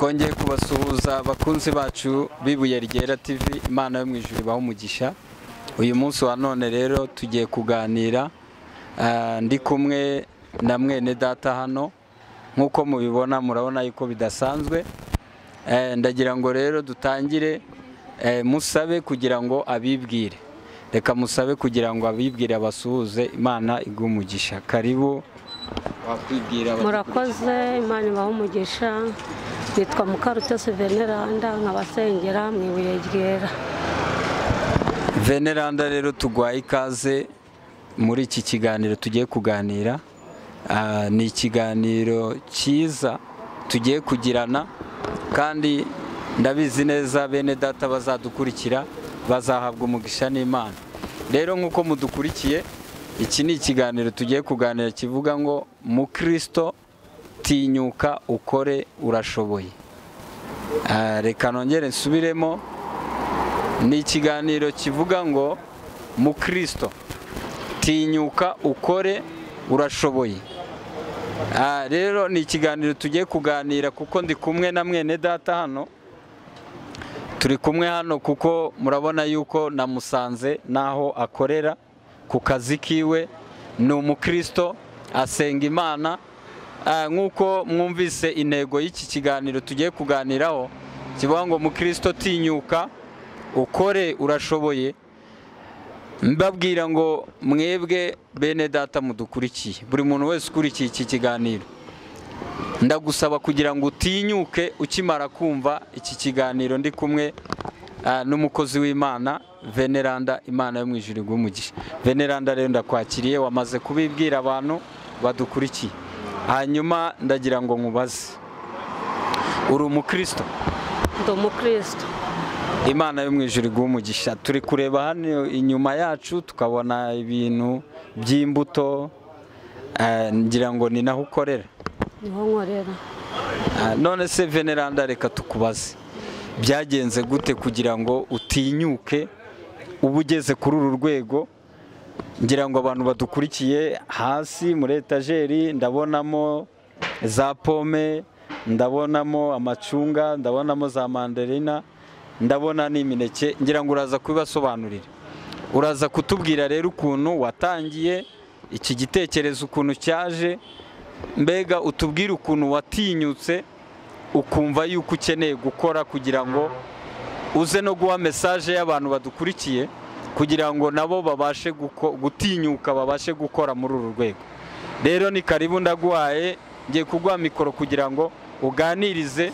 Twongeye kubasuhuza abakunzi bacu b'Ibuye Ryera TV, Imana yo mu ijuru ibahe umugisha. Uyu munsi wa none rero tugiye kuganira, ndi kumwe na mwene data hano. Nk'uko mubibona murabona yuko bidasanzwe. Ndagira ngo rero dutangire, musabe kugira ngo abibwire. Reka musabe kugira ngo abibwire abasuhuze. Imana iguhe umugisha. Karibu, wakwibwira abadukurikira. Murakoze, Imana ibahe umugisha. Nitwa Mukarutesi Veneranda, nkabasengera mu Ibuye Ryera. Veneranda, rero tugwaye ikaze muri iki kiganiro tugiye kuganira. Ni ikiganiro cyiza tugiye kugirana, kandi ndabizi neza bene data bazadukurikira bazahabwa umugisha n'Imana. Rero nk'uko mudukurikiye, iki ni ikiganiro tugiye kuganira kivuga ngo mukristo tinyuka ukore urashoboye. Reka nongere nsubiremo, ni ikiganiro kivuga ngo mukristo tinyuka ukore urashoboye. Rero ni ikiganiro tugiye kuganira kuko ndi kumwe na mwene data hano. Turi kumwe hano kuko murabona yuko namusanze naho akorera ku kazi kiwe. Ni umukristo asenga Imana. Nk'uko mwumvise intego y'iki kiganiro tugiye kuganiraho kivuga ngo mukristo tinyuka ukore urashoboye. Mbabwira ngo mwebwe bene data mudukurikiye, buri muntu wese ukurikiye iki kiganiro, ndagusaba kugira ngo utinyuke ukimara kumva iki kiganiro. Ndi kumwe n'umukozi w'Imana Veneranda, Imana yo mu ijuru iguhe umugisha. Veneranda, rero ndakwakiriye, wamaze kubibwira abantu badukurikiye. Hanyuma ndagira ngo nkubaze, uri umukristo? Ndi umukristo. Imana yo mu ijuru iguhe umugisha. Turi kureba hano inyuma yacu tukabona ibintu by'imbuto, ngira ngo ni naho ukorera. Niho nkorera. None se Veneranda, reka tukubaze, byagenze gute kugira ngo utinyuke uba ugeze kuri uru rwego? Ngira ngo abantu badukurikiye, hasi muri etajeri ndabonamo za pome, ndabonamo amacunga, ndabonamo za manderina, ndabona n'imineke. Ngira ngo uraza kubibasobanurira, uraza kutubwira rero ukuntu watangiye iki gitekerezo, ukuntu cyaje, mbega utubwire ukuntu watinyutse ukumva yuko ukeneye gukora kugira ngo uze no guha message y'abantu badukurikiye kugira ngo nabo babashe gutinyuka, babashe gukora muri uru rwego. Rero ni karibu, ndaguhaye, ngiye kuguha mikoro kugira ngo uganirize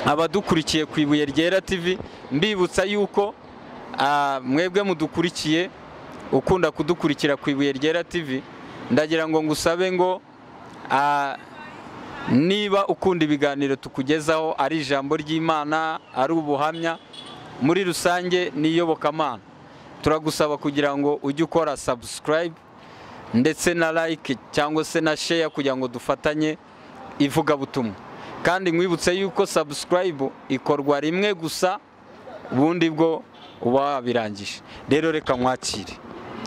abadukurikiye ku Ibuye Ryera TV. Mbibutsa yuko mwebwe mudukurikiye, ukunda kudukurikira ku Ibuye Ryera TV, ndagira ngo ngusabe ngo niba ukunda ibiganiro tukugezaho, ari ijambo ry'Imana, ari ubuhamya, muri rusange n'iyobokamana, turagusaba kugira ngo ujye ukora subscribe ndetse na like cyangwa se na share kugira ngo dufatanye ivugabutumwa. Kandi nkwibutse yuko subscribe ikorwa rimwe gusa, ubundi bwo uba wabirangije. Rero reka nkwakire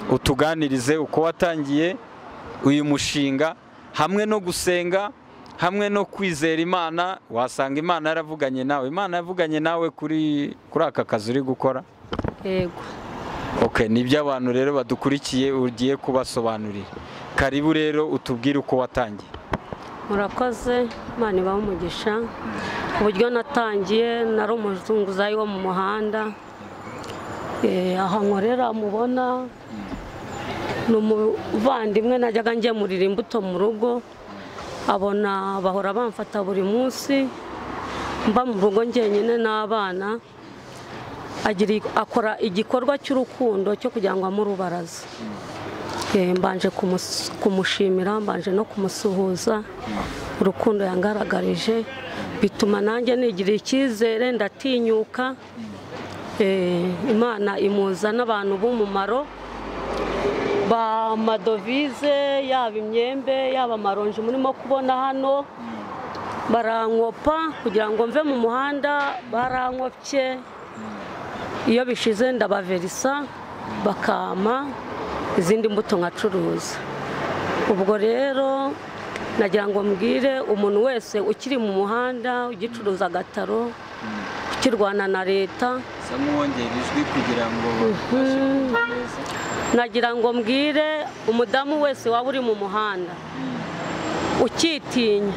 utuganirize uko watangiye uyu mushinga, hamwe no gusenga, hamwe no kwizera Imana. Wasanga Imana yaravuganye nawe. Imana yavuganye nawe kuri aka kazi uri gukora? Yego. Okay, nibyo abantu rero badukurikiye ugiye kubasobanurira. Karibu rero utubwire uko watangiye. Murakoze, Imana ibahe umugisha. Uburyo natangiye, nari umuzunguzayi wo mu muhanda. Aha nkorera mubona ni umuvandimwe najyaga ngemurira imbuto mu rugo, abona bahora bamfata buri munsi, mba mu rugo njyenyine n'abana, agira akora igikorwa cy'urukundo cyo kugira ngo amurubaraze. Mbanje kumushimira, mbanje no kumusuhuza urukundo yangaragarije, bituma nanjye nigira icyizere, ndatinyuka. Imana imuza n'abantu b'umumaro ba madovize, yaba imyembe, yaba amaronji murimo kubona hano, barankopa kugira ngo mve mu muhanda. Barankopye, iyo bishize ndabaverisa bakama izindi mbuto nkacuruza. Ubwo rero Nagira ngo mbwire umuntu wese ukiri mu muhanda ugicuruza agataro, ukirwana na leta. Sa nk'uwongera ijwi kugira ngo babashe kumva neza. Nagira ngo mbwire umudamu wese waba uri mu muhanda ukitinya,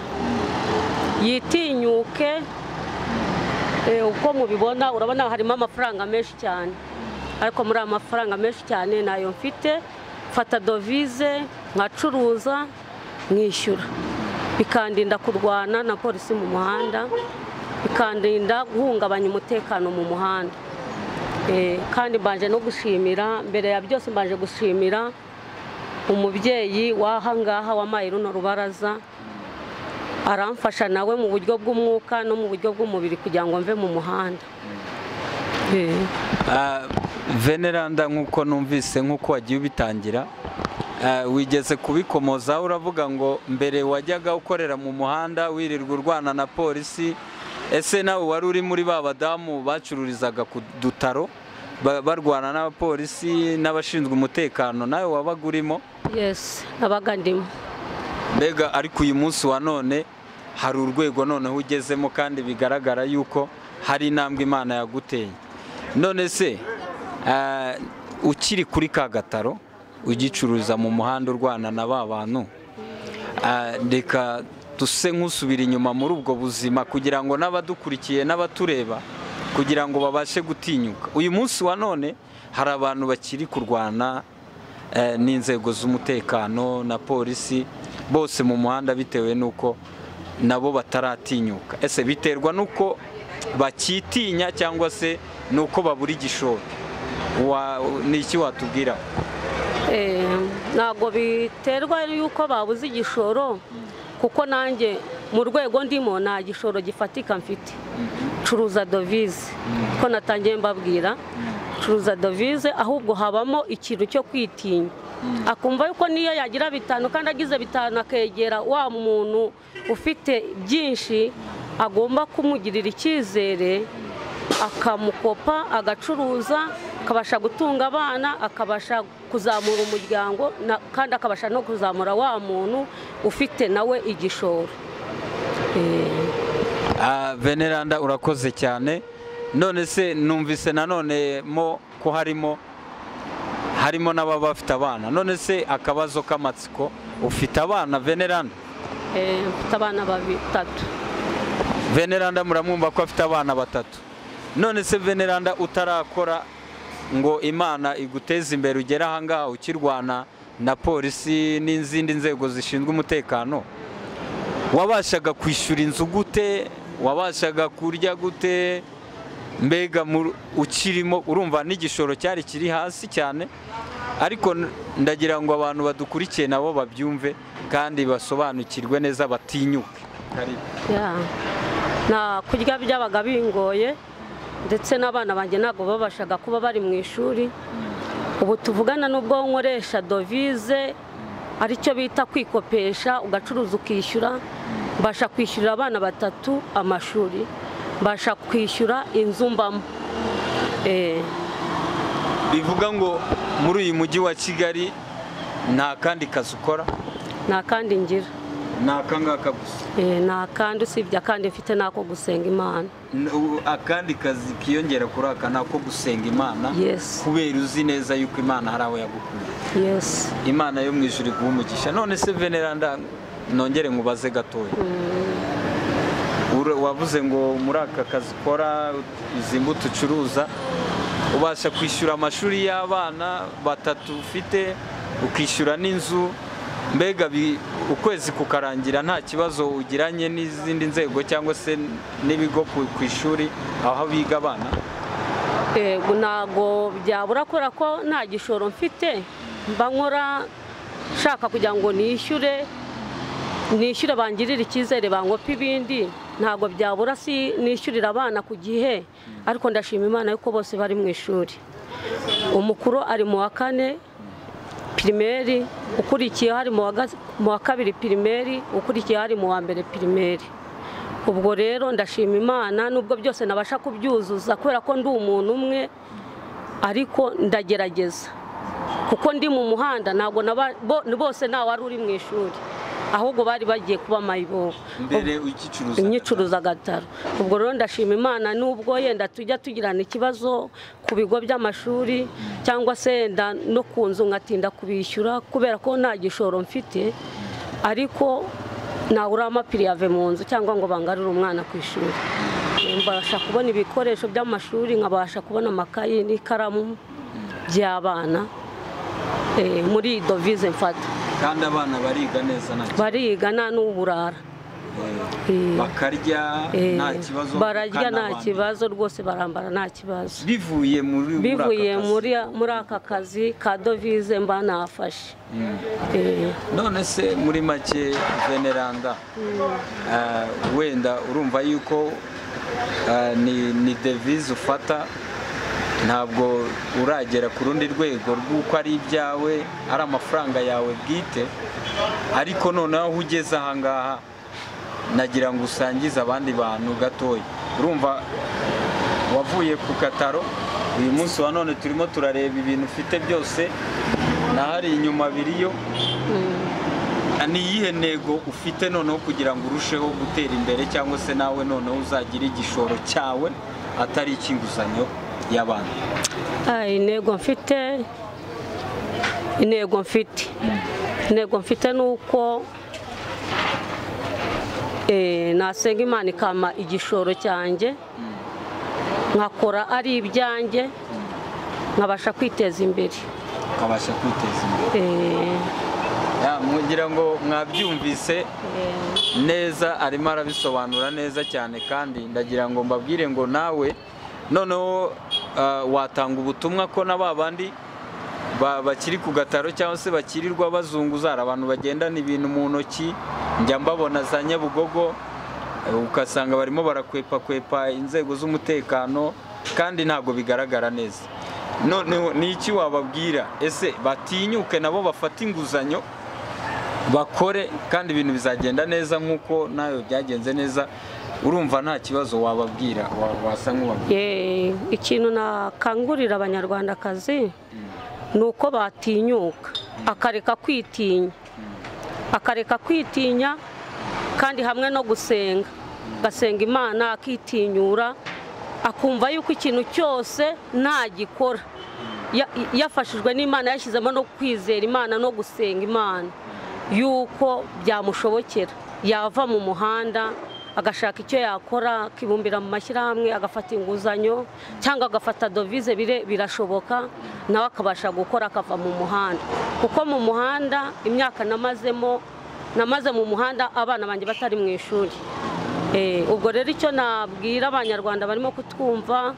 yitinyuke. Uko mubibona urabona harimo amafaranga menshi cyane, ariko muri aya mafaranga menshi cyane nayo mfite, mfata dovize nkacuruza mwishyura, bikandinda kurwana na polisi mu muhanda, bikandinda guhungabanya umutekano mu muhanda. Kandi mbanje no gushimira, mbere ya byose mbanje gushimira umubyeyi w'aha ngaha wampaye runo rubaraza, aramfasha nawe mu buryo bw'umwuka no mu buryo bw'umubiri kugira ngo mve mu muhanda. Veneranda, nk'uko numvise nk'uko wagiye ubitangira, wigeze kubikomozaho uravuga ngo mbere wajyaga ukorera mu muhanda wirirwa urwana na polisi. Ese nawe wari uri muri ba badamu bacururizaga ku dutaro barwana n'abapolisi n'abashinzwe umutekano, nawe wabaga urimo? Yes, nabaga ndimo. Mbega ariko uyu munsi wa none hari urwego noneho ugezemo kandi bigaragara yuko hari intambwe Imana yaguteye. None se ukiri kuri ka gataro ugicuruza mu muhanda urwana na ba bantu, reka duse nk'usubira inyuma muri ubwo buzima kugira ngo n'abadukurikiye n'abatureba kugira ngo babashe gutinyuka. Uyu munsi wa none hari abantu bakiri kurwana n'inzego z'umutekano na polisi bose mu muhanda bitewe n'uko nabo bataratinyuka. Ese biterwa n'uko bakitinya cyangwa se n'uko babura igishoro? Ni iki watubwira? Ntabwo biterwa y'uko babuze igishoro, kuko nanjye mu rwego ndimo nta gishoro gifatika mfite. Curuza dovize, ko natangiye mbabwira, curuza dovize, ahubwo habamo ikintu cyo kwitinya, akumva yuko niyo yagira 5 kandi agize 5 akegera wa muntu ufite byinshi, agomba kumugirira icyizere akamukopa, agacuruza, akabasha gutunga abana, akabasha kuzamura umuryango, kandi akabasha no kuzamura wa muntu ufite nawe igishoro. Veneranda, urakoze cyane. None se numvise nanone mo ko harimo n'ababa bafite abana. None se akabazo k'amatsiko, ufite abana Veneranda? Mfite abana batatu. Veneranda muramwumva ko afite abana batatu. None se Veneranda, utarakora ngo Imana iguteze imbere ugere aha ngaha ukirwana na polisi n'izindi nzego zishinzwe umutekano, wabashaga kwishyura inzu gute? Wabashaga kurya gute? Mbega ukirimo urumva n'igishoro cyari kiri hasi cyane, ariko ndagira ngo abantu badukurikiye nabo babyumve kandi basobanukirwe neza batinyuke. Na kurya byabaga bingoye, ndetse n'abana banjye ntabwo babashaga kuba bari mu ishuri. Ubu tuvugana n'ubwo nkoresha dovize, aricyo bita kwikopesha, ugacuruza ukishyura, mbasha kwishyurira abana batatu amashuri, mbasha kwishyura inzu mbamo. Bivuga ngo muri uyu mujyi wa Kigali nta kandi kazi ukora? Nta kandi ngira. Nta kangaka gusa? Nta kandi, usibye akandi mfite nako gusenga Imana. Akandi kazi kiyongera kuri aka nako gusenga Imana? Yes. Kubera uzi neza yuko Imana hari aho yagukuye. Yes. Imana yo mu ijuru iguhe umugisha. None se Veneranda, nongere nkubaze gatoya. Wavuze ngo muri aka kazi ukora, izi mbuto ucuruza, ubasha kwishyura amashuri y'abana batatu ufite, ukishyura n'inzu, mbega ukwezi kukarangira nta kibazo ugiranye n'izindi nzego cyangwa se n'ibigo ku ishuri aho biga abana? Ntabwo byabura kubera ko nta gishoro mfite, mba nkora nshaka kugira ngo nishyure bangirire icyizere bankope ibindi. Ntabwo byabura, si nishyurira abana ku gihe, ariko ndashima Imana yuko bose bari mu ishuri. Umukuru ari mu wa 4 pirimeri, ukurikiye hari mu wa 2 pirimeri, ukurikiye hari mu wa 1 pirimeri. Ubwo rero ndashima Imana nubwo byose nabasha kubyuzuza kubera ko ndi umuntu umwe, ariko ndagerageza kuko ndi mu muhanda ntabwo bose nta wari uri mu ishuri, Ahubwo bari bagiye kuba mayibobo. Mbere ukicuruza? Nyicuruza agataro. Ubwo rero ndashima Imana, nubwo yenda tujya tugirana ikibazo ku bigo by'amashuri cyangwa se yenda no ku nzu nkatinda kubishyura kubera ko nta gishoro mfite, ariko ntawe urama piriyave mu nzu cyangwa ngo bangarure umwana ku ishuri. Mbasha kubona ibikoresho by'amashuri, nkabasha kubona amakayi n'ikaramu by'abana muri dovize mfata. Kandi abana bariga neza? Nta Bariga, nta n'uburara. Bakarya nta kibazo? Bararya nta kibazo rwose, barambara nta kibazo. Bivuye muri Bivuye muri aka kazi ka dovize mba nafashe. None se muri make, Veneranda, wenda urumva yuko ni devise ufata, ntabwo uragera ku rundi rwego rw'uko ari ibyawe, ari amafaranga yawe bwite, ariko noneho aho ugeze ahangaha nagira ngo usangize abandi bantu gatoya. Urumva wavuye ku kataro, uyu munsi wa none turimo turareba ibintu ufite byose na hari inyuma biriyo. Ni iyihe ntego ufite noneho kugira ngo urusheho gutera imbere, cyangwa se nawe noneho uzagire igishoro cyawe atari icy'inguzanyo y'abandi? Intego mfite ni uko nasenga Imana ikampa igishoro cyanjye, nkakora ari ibyanjye, nkabasha kwiteza imbere. Ukabasha kwiteza imbere. Mugira ngo mwabyumvise neza, arimo arabisobanura neza cyane. Kandi ndagira ngo mbabwire ngo nawe noneho watanga ubutumwa ko na ba bandi bakiri ku gataro cyangwa se bakirirwa bazunguza, hari abantu bagendana ibintu mu ntoki, njya mbabona za Nyabugogo, ugasanga barimo barakwepakwepa inzego z'umutekano kandi ntabwo bigaragara neza. Noneho ni iki wababwira? Ese batinyuke nabo bafate inguzanyo bakore, kandi ibintu bizagenda neza nk'uko nawe byagenze neza? Urumva nta kibazo wababwira, wasa nk'ubabwira? Ikintu nakangurira abanyarwandakazi ni uko batinyuka, akareka kwitinya, akareka kwitinya, kandi hamwe no gusenga, agasenga Imana, akitinyura, akumva yuko ikintu cyose ntagikora yafashijwe n'Imana, yashyizemo no kwizera Imana no gusenga Imana, yuko byamushobokera, yava mu muhanda agashaka icyo yakora, akibumbira mu mashyirahamwe, agafata inguzanyo cyangwa agafata dovize. Birashoboka nawe akabasha gukora, akava mu muhanda, kuko mu muhanda imyaka namazemo, namaze mu muhanda abana banjye batari mu ishuri. Ubwo rero icyo nabwira Abanyarwanda barimo kutwumva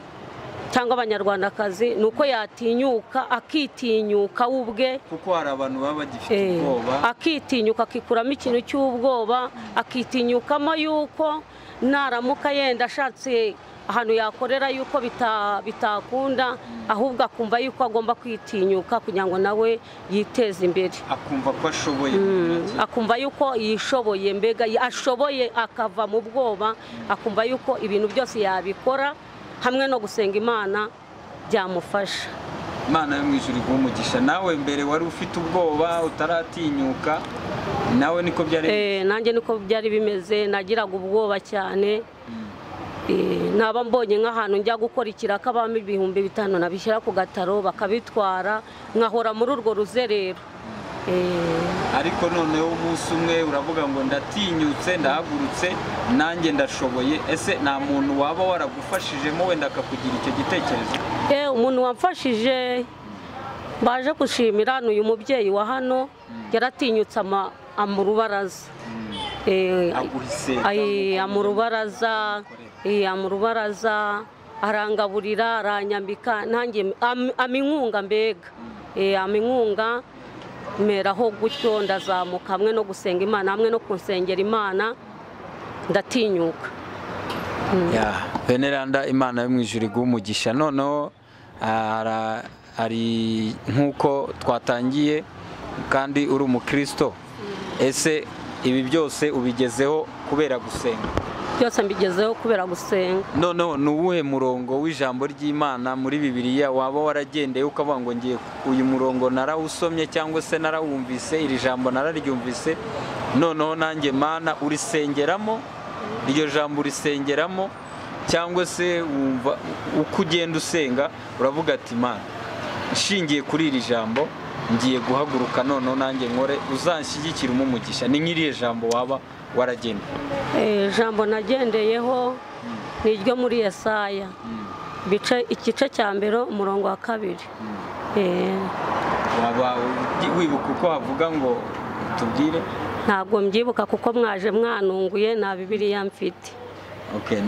cyangwa Abanyarwandakazi ni uko yatinyuka, akitinyuka we ubwe. Kuko hari abantu baba bagifite ubwoba. Akitinyuka, akikuramo ikintu cy'ubwoba, akitinyukamo yuko naramuka yenda ashatse ahantu yakorera yuko bitakunda, ahubwo akumva yuko agomba kwitinyuka kugira ngo nawe yiteze imbere. Akumva ko ashoboye. Akumva yuko yishoboye, mbega ashoboye, akava mu bwoba, akumva yuko ibintu byose yabikora, hamwe no gusenga Imana byamufasha. Imana yo mu ijuru iguhe umugisha. Nawe mbere wari ufite ubwoba utaratinyuka, nawe niko byari? Nanjye niko byari bimeze, nagiraga ubwoba cyane. Naba mbonye nk'ahantu njya gukora ikiraka bampa 5000, nabishyira ku gataro bakabitwara, nkahora muri urwo ruzerero. Ariko noneho umunsi umwe uravuga ngo ndatinyutse, ndahagurutse, nanjye ndashoboye. Ese nta muntu waba waragufashijemo wenda akakugira icyo gitekerezo? Umuntu wamfashije baje gushimira ni uyu mubyeyi wa hano, yaratinyutse ama urubaraza. Aguha Ama urubaraza, arangaburira, aranyambika, nanjye ampa inkunga, mbega ampa inkunga, meraho gutyo ndazamuka, hamwe no gusenga Imana, hamwe no kunsengera Imana, ndatinyuka. Ya Veneranda, Imana yo mu ijuru iguhe umugisha. Noneho hari nk'uko twatangiye, kandi uri umukristo, ese ibi byose ubigezeho kubera gusenga? Byose mbigezeho kubera gusenga. Noneho ni uwuhe murongo w'ijambo ry'Imana muri Bibiliya waba waragendeye ukavuga ngo ngiye uyu murongo narawusomye cyangwa se narawumvise, iri jambo nararyumvise, noneho nanjye Mana urisengeramo, iryo jambo urisengeramo, cyangwa se wumva uko ugenda usenga uravuga ati Mana nshingiye kuri iri jambo ngiye guhaguruka noneho nanjye nkore, uzanshyigikira umugisha. Ni nk'iriya jambo waba waragenda? Ijambo nagendeyeho ni iryo muri Yesaya igice cya mbere umurongo wa 2. Waba wibuka uko havuga ngo tubwire? Ntabwo mbyibuka kuko mwaje mwanunguye, nta Bibiliya mfite.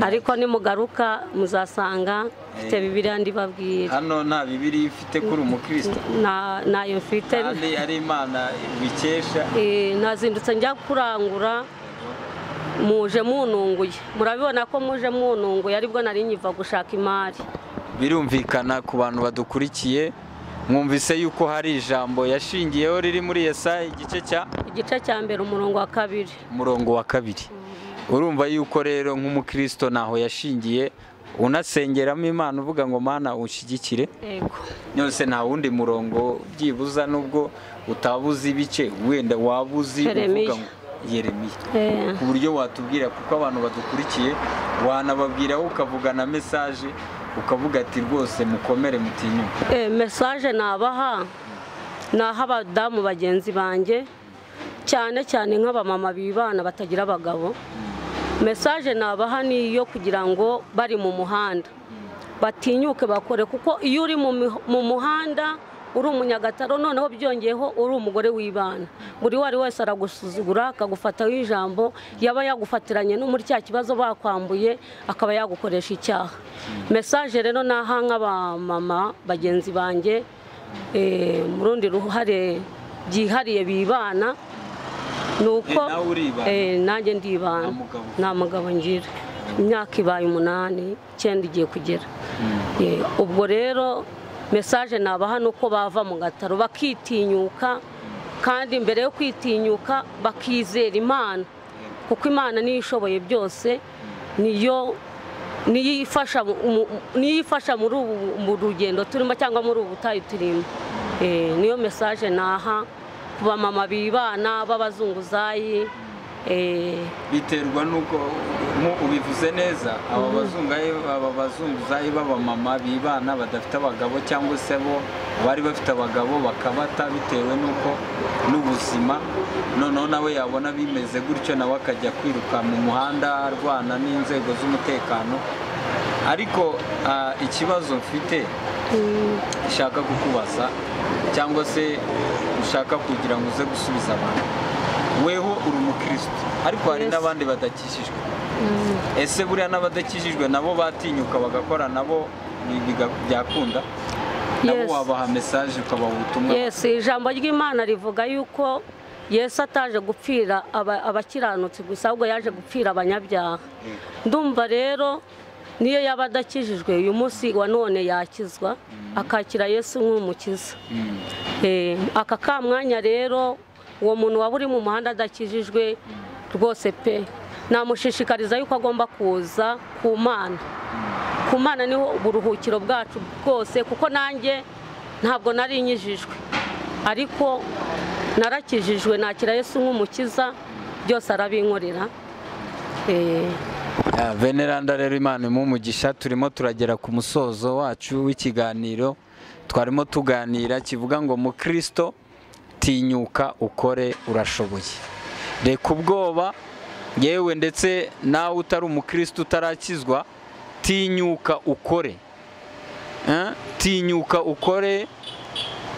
Ariko nimugaruka muzasanga mfite Bibiliya ndibabwira. Hano nta Bibiliya ifite kuri umukristo? Nayo mfite. Kandi ari Imana bikesha. Nazindutse njya kurangura, muje mununguye. Murabibona ko muje mununguye, aribwo nari nyiva gushaka imari. Birumvikana ku bantu badukurikiye, mwumvise yuko hari ijambo yashingiyeho riri muri Yesaya igice cya mbere umurongo wa 2. Umurongo wa 2. Urumva yuko rero nk'umukristo naho yashingiye, unasengeramo Imana uvuga ngo Mana unshyigikire. Yego. Yose nta wundi murongo byibuza, nubwo utabuze ibice wenda wabuzi uvuga ngo Yeremiya, ku buryo watubwira, kuko abantu badukurikiye wanababwira ukavuga na message ukavuga ati rwose mukomere mutinyuke. Message nabaha naha abadamu bagenzi banjye, cyane cyane nk'abamama bibana batagira abagabo. Message nabaha ni iyo kugira ngo bari mu muhanda batinyuke bakore, kuko iyo uri mu muhanda uri umunyagataro, noneho byongeyeho uri umugore w'ibana, buri wari wese aragusuzugura akagufataho ijambo, yaba yagufatiranye no muri cya kibazo bakwambuye akaba yagukoresha icyaha. Message rero naha nk'abamama bagenzi banjye mu rundi ruhare byihariye bibana, nuko nanjye ndibana, nta mugabo ngira, imyaka ibaye 8 9 igiye kugera. Ubwo rero message nabaha nuko bava mu gataro bakitinyuka, kandi mbere yo kwitinyuka bakizera Imana, kuko Imana niyo ishoboye byose, niyo niyifasha muri ubu rugendo turimo cyangwa muri ubu butayu turimo. Niyo message naha kuba mama bibana b'abazunguzayi. Biterwa nuko ubivuze neza, aba bazunguzayi b'abamama bibana badafite abagabo, cyangwa se bo bari bafite abagabo bakabata bitewe nuko n'ubuzima, noneho nawe yabona bimeze gutyo nawe akajya kwiruka mu muhanda arwana n'inzego z'umutekano. Ariko ikibazo mfite nshaka kukubaza, cyangwa se ushaka kugira ngo uze gusubiza abantu, weho uri umukristo ariko hari n'abandi badakijijwe. Ese buriya n'abadakijijwe nabo batinyuka bagakora, nabo byakunda? Nabo wabaha message ukabaha ubutumwa? Yes, ijambo ry'Imana rivuga yuko Yesu ataje gupfira abakiranutsi gusa, ahubwo yaje gupfira abanyabyaha. Ndumva rero niyo yaba adakijijwe uyu munsi wa none yakizwa akakira Yesu nk'umukiza. Aka kamwanya rero uwo muntu waba uri mu muhanda adakijijwe rwose pe, namushishikariza yuko agomba kuza ku Mana. Ku Mana niho uburuhukiro bwacu bwose, kuko nanjye ntabwo nari nyijijwe, ariko narakijijwe nakira Yesu nk'umukiza, byose arabinkorera. Veneranda rero Imana imumugisha, turimo turagera ku musozo wacu w'ikiganiro twarimo tuganira kivuga ngo mukristo tinyuka ukore urashoboye. Reka ubwoba, yewe ndetse nawe utari umukristo utarakizwa, tinyuka ukore. Tinyuka ukore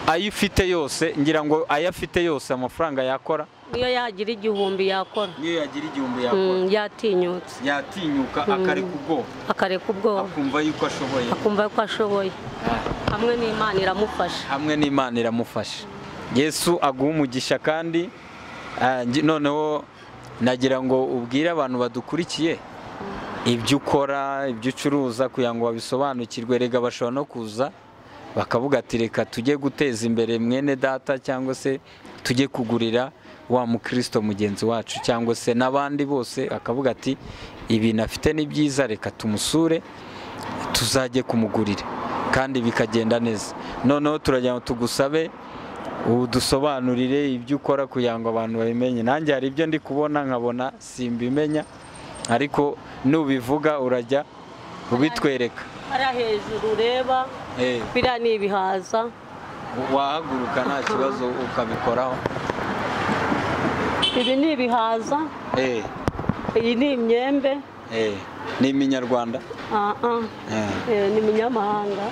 ayo ufite yose, ngira ngo ayo afite yose amafaranga yakora, niyo yagira 1000 yakora, niyo yagira 1000 yakora, yatinyutse, yatinyuka akareka ubwoba, akareka ubwoba, akumva yuko ashoboye, akumva yuko ashoboye, hamwe n'Imana iramufasha, hamwe n'Imana iramufasha. Yesu aguha umugisha. Kandi noneho nagira ngo ubwire abantu badukurikiye ibyo ukora, ibyo ucuruza, kugira ngo babisobanukirwe. Rega bashobora no kuza bakavuga ati reka tujye guteza imbere mwene data, cyangwa se tujye kugurira wa mukristo mugenzi wacu, cyangwa se n'abandi bose akavuga ati ibintu afite ni byiza, reka tumusure tuzajye kumugurira kandi bikagenda neza. Noneho turagira ngo tugusabe udusobanurire ibyo ukora kugira ngo abantu babimenye. Nanjye hari ibyo ndi kubona nkabona simbimenya, ariko nubivuga urajya ubitwereka. Hariya hejuru ureba biriya ni ibihaza. Wahaguruka nta kibazo ukabikoraho. Ibi ni ibihaza. Iyi ni imyembe. Ni iminyarwanda? Ni iminyamahanga.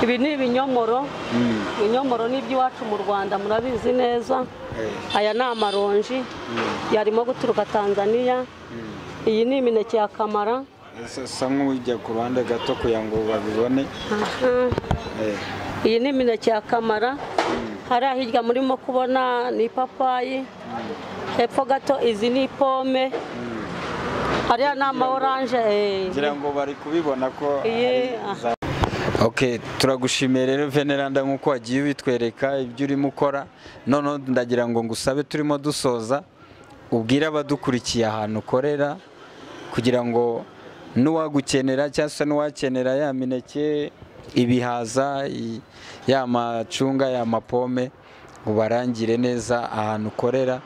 Ibi ni ibinyomoro. Ibinyomoro ni iby'iwacu mu Rwanda, murabizi neza. Aya ni amaronji yarimo guturuka Tanzania. Iyi ni imineke ya kamara. Sa nk'ujya ku ruhande gato kugira ngo babibone. Iyi ni imineke ya kamara. Hariya hirya murimo kubona ni ipapayi. Hepfo gato izi ni pome. Hariya ni ama oranje. Ngira ngo bari kubibona ko. Okay, turagushimiye rero Veneranda nkuko wagiye ubitwereka ibyo urimo ukora. Noneho ndagira ngo ngusabe turimo dusoza ubwire abadukurikiye ahantu ukorera kugira ngo n'uwagukenera cyangwa se n'uwakenera ya mineke, ibihaza, ya macunga, ya mapome, ubarangire neza ahantu ukorera,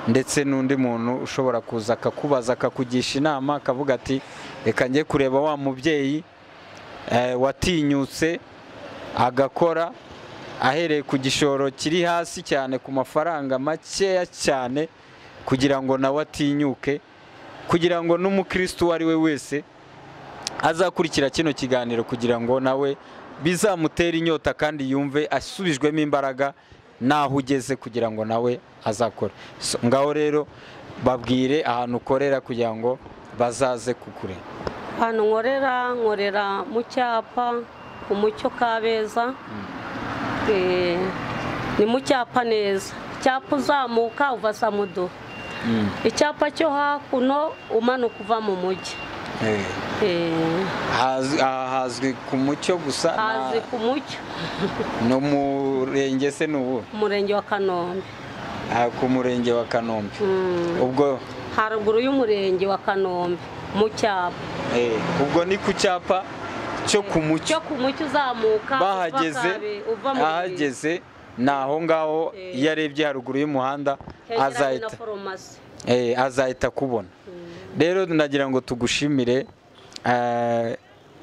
ndetse n'undi muntu ushobora kuza akakubaza akakugisha inama akavuga ati reka njye kureba wa mubyeyi watinyutse agakora ahereye ku gishoro kiri hasi cyane, ku mafaranga makeya cyane, kugira ngo nawe atinyuke, kugira ngo n'umukristo uwo ari we wese azakurikira kino kiganiro kugira ngo nawe bizamutere inyota kandi yumve asubijwemo imbaraga naho ugeze kugira ngo nawe azakore. Ngaho rero babwire ahantu ukorera kugira ngo bazaze kukureba. Ahantu nkorera mu cyapa ku Mucyo Kabeza. Ni mu cyapa neza, icyapa uzamuka uva Samudu, icyapa cyo hakuno umanuka uva mu mujyi. Hazwi ku Mucyo gusa? Hazwi ku Mucyo. No murenge se n'ubu? Umurenge wa Kanombe. Ku murenge wa Kanombe. Ubwo haruguru y'umurenge wa Kanombe mu cyapa. Ubwo ni ku cyapa cyo ku Mucyo. Cyo ku Mucyo uzamuka bahageze, ahageze naho ngaho iyo arebye haruguru y'umuhanda azahita kubona. Rero nagira ngo tugushimire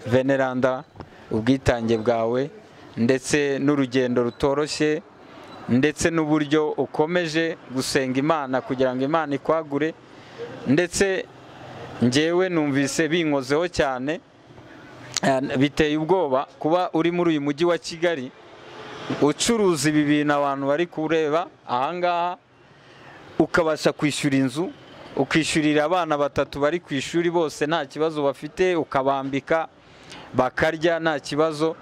Veneranda ubwitange bwawe ndetse n'urugendo rutoroshye ndetse n'uburyo ukomeje gusenga Imana kugira ngo Imana ikwagure, ndetse njyewe numvise binkozeho cyane, biteye ubwoba kuba uri muri uyu mujyi wa Kigali ucuruza ibi bintu abantu bari kureba ahangaha, ukabasha kwishyura inzu, ukishyurira abana batatu bari ku ishuri bose nta kibazo bafite, ukabambika bakarya nta kibazo,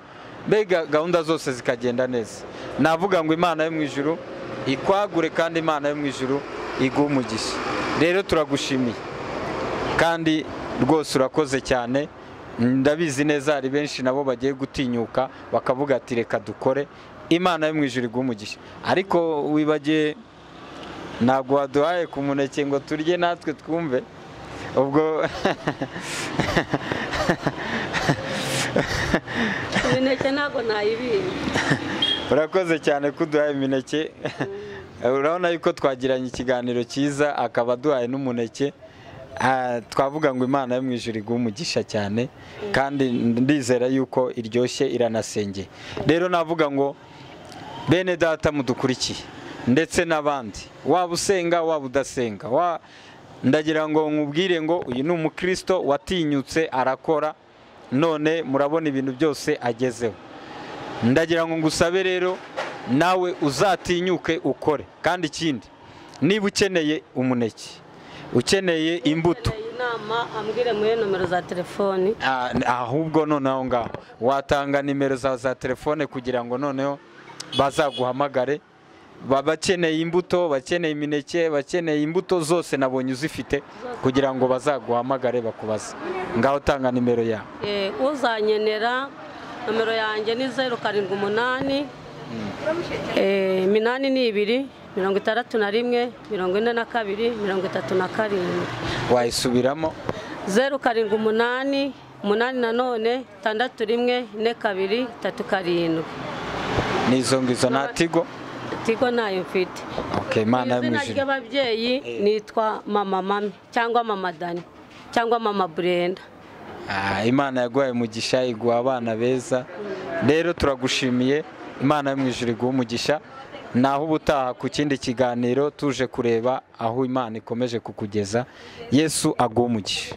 mbega gahunda zose zikagenda neza. Navuga ngo Imana yo mu ijuru ikwagure kandi Imana yo mu ijuru iguhe umugisha. Rero turagushimiye kandi rwose urakoze cyane. Ndabizi neza hari benshi nabo bagiye gutinyuka bakavuga ati reka dukore, Imana yo mu ijuru iguhe umugisha. Ariko wibagiye ntabwo waduhaye ku muneke ngo turye natwe twumve ubwo. Imineke ntabwo nayibinye. Urakoze cyane kuduhaye imineke. Urabona yuko twagiranye ikiganiro cyiza akaba aduhaye n'umuneke. Twavuga ngo Imana yo mu ijuru iguhe umugisha cyane kandi ndizera yuko iryoshye iranasengeye. Rero navuga ngo bene data mudukurikiye ndetse n'abandi, waba usenga waba udasenga, ndagira ngo nkubwire ngo uyu ni umukristo watinyutse arakora, none murabona ibintu byose agezeho. Ndagira ngo ngusabe rero nawe uzatinyuke ukore. Kandi ikindi, niba ukeneye umuneke, ukeneye imbuto, ambwire muri nomero za telefoni. Ahubwo noneho ngaho watanga nimero za telefone kugira ngo noneho bazaguhamagare. Bakeneye imbuto, bakeneye imineke, bakeneye imbuto zose nabonye uzifite kugira ngo bazaguhamagare bakubaze. Ngaho tanga nimero yawe. Uzanyenera nomero yanjye ni 078 82 61 42 37. Wayisubiramo? 0 7 8 8 nanone 6 1 4 2 3 7. Nizo ngizo na Tigo? Tigo nayo mfite. Okay, Imana yo mu Izina ijuru. ry'ababyeyi nitwa Mama Mami cyangwa Mama Dani cyangwa Mama Brenda. Imana yaguhaye umugisha, iguha abana beza. Rero turagushimiye, Imana yo mu ijuru iguha umugisha. Naho ubutaha ku kindi kiganiro tuje kureba aho Imana ikomeje kukugeza. Yesu aguha umugisha.